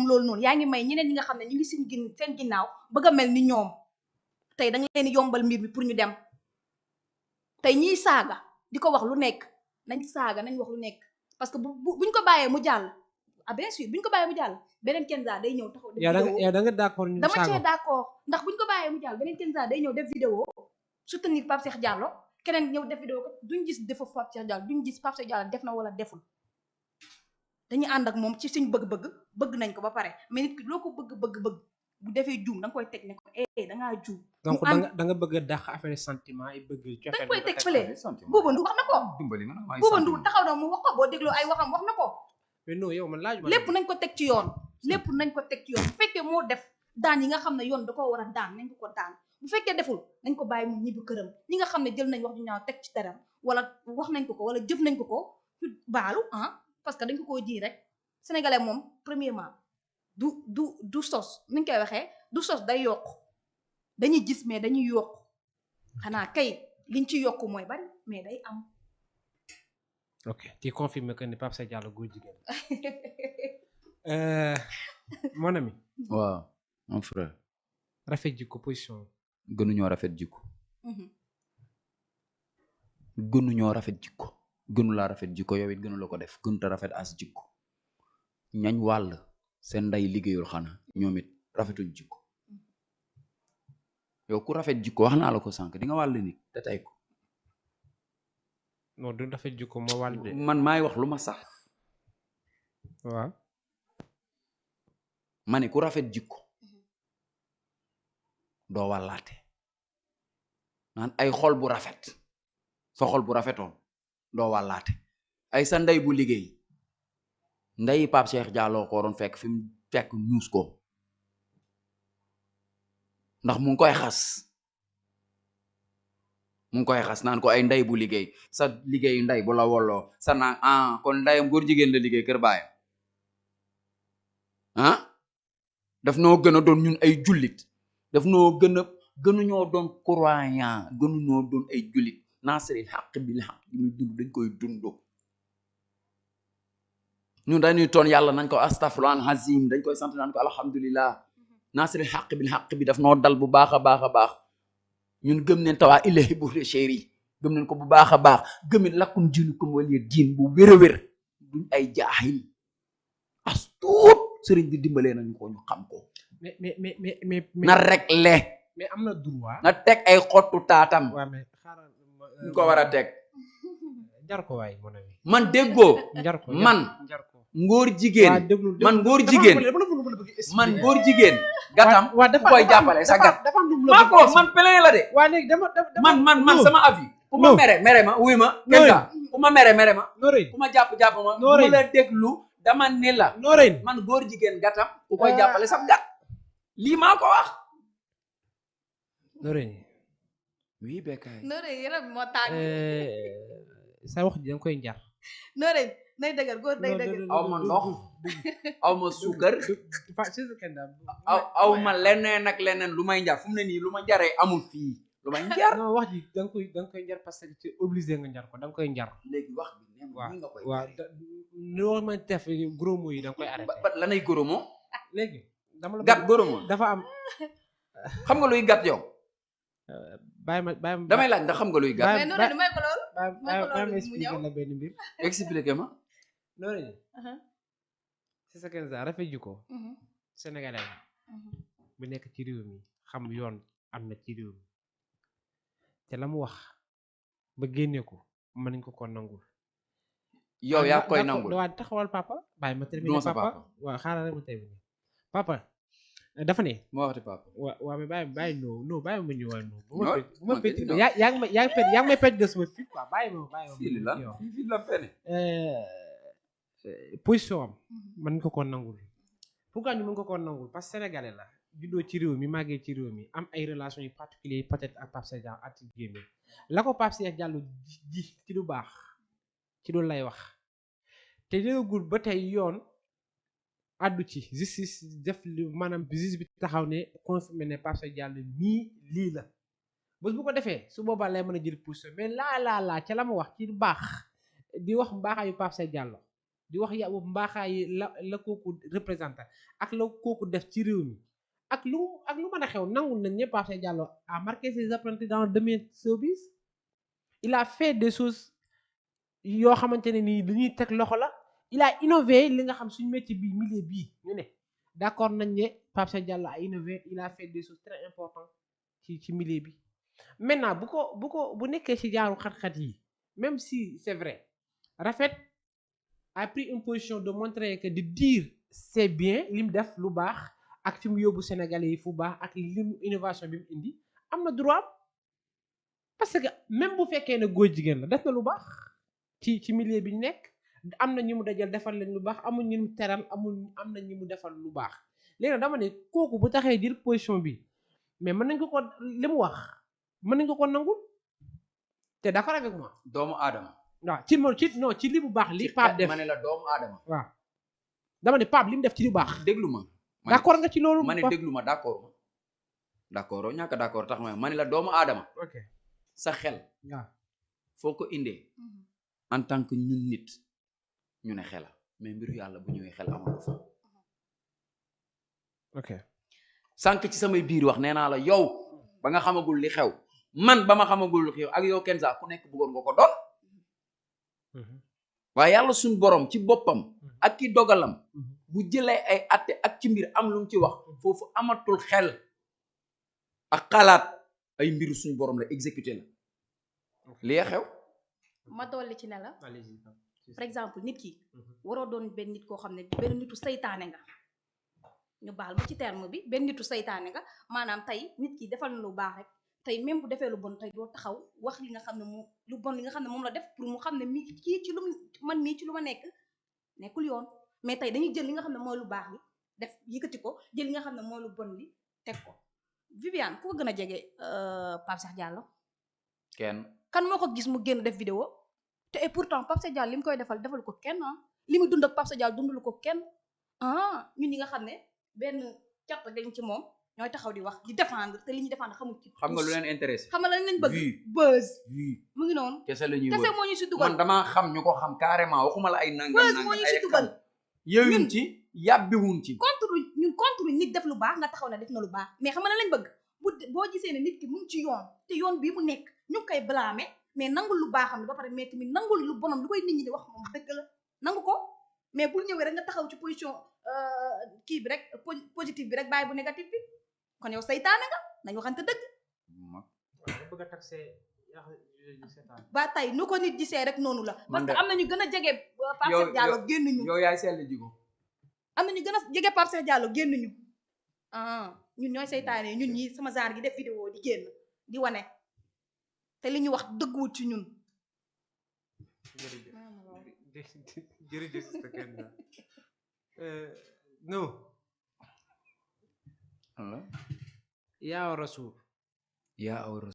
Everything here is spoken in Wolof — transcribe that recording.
ñoom loolu noonu yaa ngi may ñeneen ñi nga xam ne ñu ngi seen ginnaaw bëgg a mel ni ñoom tey da nga leen yombal mbir mi pour ñu dem tey ñiy saaga di ko wax lu nekk nañ saaga nañ wax lu nekk parce que buñ ko bàyyee mu jàll bien sûr buñ ko bàyyee mu jàll beneen Kenza day ñëw taxaw def vidéo yow da nga d'accord ñu dama cee d'accord ndax buñ ko bàyyee mu jàll beneen Kenza day ñëw def vidéo soutenir Pape Cheikh Diallo keneen ñëw def vidéo ko duñ gis defu Pape Cheikh Diallo duñ gis Pape Cheikh Diallo def na wala deful dañuy ànd ak moom ci suñ bëgg nañ ko ba pare mais nit ki loo ko bëgg bu defee juum da nga koy teg ne ko dangaa juum donc da nga bëgg a dàq affaire sentiment yi bëgg dañ koy teg fële Bouba Ndour wax na ko Bouba Ndour taxaw na mu wax ko boo dégloo ay waxam wax na ko mais non yow man laaj ma lépp nañ ko teg ci yoon bu fekkee moo def daan yi nga xam ne yoon da koo war a daan nañ ko daan bu fekkee deful nañ ko bàyyi mu ñibbi këram ñi nga xam ne jël nañ wax ju ñaaw teg ci teram wala wax nañ ko wala jëf nañ ko baalu parce que dañ ko koo ji rek sénégalais moom premièrement du sos nuñ koy waxee du sos day yokk dañuy gis mais dañuy yokk xanaa kay liñ ci yokk mooy bari mais day am. ok tu confirmes que ni Pape Cheikh Diallo góor jigéen mon ami. waaw mon frère. rafet jikko position. gënuñoo rafet jikko. gënuñoo rafet jikko. gënu laa rafet jikko yow it gënu la ko def gënuta rafet as jikko ñañ wàll seen nday liggéeyul xanaa ñoom it rafetuñ jikko yow ku rafet jikko wax naa la ko sànq di nga wàll nit te tey ko non du rafet jikko moo wàll de man maay wax lu ma sax waaw ma ne ku rafet jikko doo wàllaate naan ay xol bu rafet sa xol bu rafetoon doo wàllaate ay sa ndey bu liggéey ndeyi Pape Cheikh Diallo ko waroon fekk fi mu fekk ñuus ko ndax mu ngi koy xas naan ko ay ndey bu liggéey sa liggéey ndey bu la wolloo sa naan kon ndeyam góor jigéen la liggéey kër baayam daf noo gën a doon ñun ay jullit daf noo gënuñoo doon croyant gënuñoo doon ay jullit naasiril xaq bil xaq bi muy dund dañ koy dund ñun dañuy toon yàlla nañ ko astafurlah azim dañ koy sant naan ko alhamdulillah naasiril xaq bil xaq bi daf noo dal bu baax a baax ñun gëm neen tawaa ilahi bu chéri gëm neen ko bu baax a baax gëmit lakkum diinukum waliya diin bu wér a wér duñ ay jaaxil as tuut sëriñ bi dimbalee nañu ko ñu xam ko mais na rek le mais am na droit na teg ay xottu taatam ñu ko war a teg jar ko waay mon ami man déggoo man ngóor jigéen man ngóor jigéen gatam ku koy jàppale sa gat maa ko man pele la de waa léegi dama man sama avis ku ma mere ma wuy ma kenn ku ma mere ma ku ma jàpp ma mu la déglu dama ne la man góor jigéen gatam ku koy jàppale sa gat lii maa ko wax oui Bécaye Noreyni yaram moo tàng sa wax ji danga koy njar Noreyni nay dëgër góor day dëgër aw ma ndox aw ma suukar aw ma leneen ak leneen lu may njar fu mu ne nii lu ma njaree amul fii lu may njar non wax ji danga koy njar parce que c'est obligé nga njar ko danga koy njar léegi wax bi nem waaw nga koy waaw lu wax ma def gros mots yi danga koy arrêté ba lanay gros mot léegi dama la gat gros mot dafa am xam nga luy gat yow bàyyi ma damay laaj ndax xam nga luy gat mais Noreyni may ko loolu bàyyi ma expliqué la benn mbir expliqué ma Noreyni c'est ça que rafet jikko sénégalais bu nekk ci réew mi xam yoon am na ci réew mi te la mu wax ba génne ko mën nañ ko nangul yow yaa koy nangul waa taxawal papa bàyyi ma terminer papa waaw xaaral rek ma terminer papa dafa ne moo waxati papa waaw mais bàyyi non bàyyi ma ñëwaat non bu ma pet yaa ngi may pet de sama fit quoi bàyyi ma fii la fene position am mën nga ko nangul pourquoi ñu mën ko nangul parce que sénégalais la juddoo ci réew mi màggee ci réew mi am ay relations yu particulier peut-être ak Pape Cheikh Diallo at gémé la ko Pape Cheikh Diallo ji ci lu baax ci loolu lay wax te léegul ba tey yoon addu ci justice def li maanaam justice bi taxaw ne confirmé ne Pape Cheikh Diallo mii lii la bés bu ko defee su boobaa lay mën a jël position mais laa ca la ma wax ci lu baax di wax mbaaxaayu Pape Cheikh Diallo di wax yow mbaaxaay la kooku représenté ak la kooku def ci réew mi ak lu mën a xew nangul nañ ñëpp Pape Cheikh Diallo a marqué ses apprentis dans le domaine showbiz. Il a fait des choses yoo xamante ne nii dañuy teg loxo la il a innové li nga xam suñu métier bii milieu bii ñu ne d'accord nañ ne Pape Cheikh Diallo a innové il a fait des choses très importantes ci milieu bi maintenant bu nekkee ci jaaru xat-xat yi même si c'est vrai Rafet a pris une position de montrer que de dire c'est bien li mu def lu baax ak fi mu yóbbu Sénégalais yi fu baax ak li mu innovation bi mu indi am na droit parce que même bu fekkee ne góor jigéen la def na lu baax ci milieu bi ñu nekk am na ñu mu dajal defal leen lu baax amul ñu mu teral am na ñu mu defal lu baax léegi nag dama ne kooku bu taxee jël position bi mais mën nañ ko li mu wax mën nañ ko nangul te d'accord avec moi. doomu aadama. waaw ci li bu baax li Pape def ma ne la doomu aadama. waaw dama ne Pape li mu def ci lu baax. déglu ma. d'accord nga ci loolu. ma ne déglu ma d'accord ñàkk d'accord tax ma ne la doomu aadama. ok sa xel. waaw foo ko indee. en tant que ñun nit ñu ne xela mais mbiru yàlla bu ñëwee xel amatu fa. ok sànq ci samay biir wax nee naa la yow ba nga xamagul li xew man ba ma xamagul li xew ak yow Kenza ku nekk bëggoon nga ko doon. waaye yàlla suñ borom ci boppam ak ki dogalam bu jëlee ay atte ak ci mbir am lu mu ci wax foofu amatul xel ak xalaat ay mbiru suñ borom la exécuté la li xew. ma dolli ci ne la par exemple nit ki waroo doon benn nit koo xam ne benn nitu saytaane nga ñu baal ma ci terme bi benn nitu saytaane nga maanaam tey nit ki defal na lu baax rek tey même bu defee lu bon tey doo taxaw wax li nga xam ne moom lu bon li nga xam ne moom la def pour mu xam ne mii kii ci lu man mii ci lu ma nekk nekkul yoon mais tey dañuy jël li nga xam ne mooy lu baax li def yëkkati ko jël li nga xam ne mooy lu bon li teg ko Viviane ku ko gën a jege Pape Cheikh Diallo kenn kan moo ko gis mu génn def vidéo te et pourtant Pape Cheikh Diallo li mu koy defal ko kenn li mu dund ak Pape Cheikh Diallo dundalu ko kenn ñun ñi nga xam ne benn cat dañ ci moom ñooy taxaw di wax di défendre te li ñuy défendre xamul ci xam nga lu leen intéressé xam nga lan lañ bëgg buzz mu ngi noonu kese la ñuy kese moo ñu si dugal man damaa xam ñu ko xam carrément waxuma la ay nangam buzz moo ñu si dugal yëwuñ ci yàbbiwuñ ci contre nit def lu baax nga taxaw na def na lu baax mais xam nga lan lañ bëgg boo gisee ne nit ki mu ngi ci yoon te yoon bii mu nekk ñu ngi koy blâmer mais nangul lu baaxam ne ba pare mais tamit nangul lu bonam lu koy nit ñi di wax moom dëgg la nangu ko mais bul ñëwee rek nga taxaw ci position kii bi rek positif bi rek bàyyi bu négatif bi kon yow saytaane nga nañ waxante dëgg ba tey nu ko nit gisee rek noonu la parce que am na ñu gën a jege Pape Cheikh Diallo génn ñu yow yaay sell ji ko am na ñu gën a jege Pape Cheikh Diallo génn ñu ñun ñooy saytaane ñun ñi sama genre gi def vidéo di génn di wane te li ñu wax dëgguwul ci ñun jërëjëf non yaa rasul yaa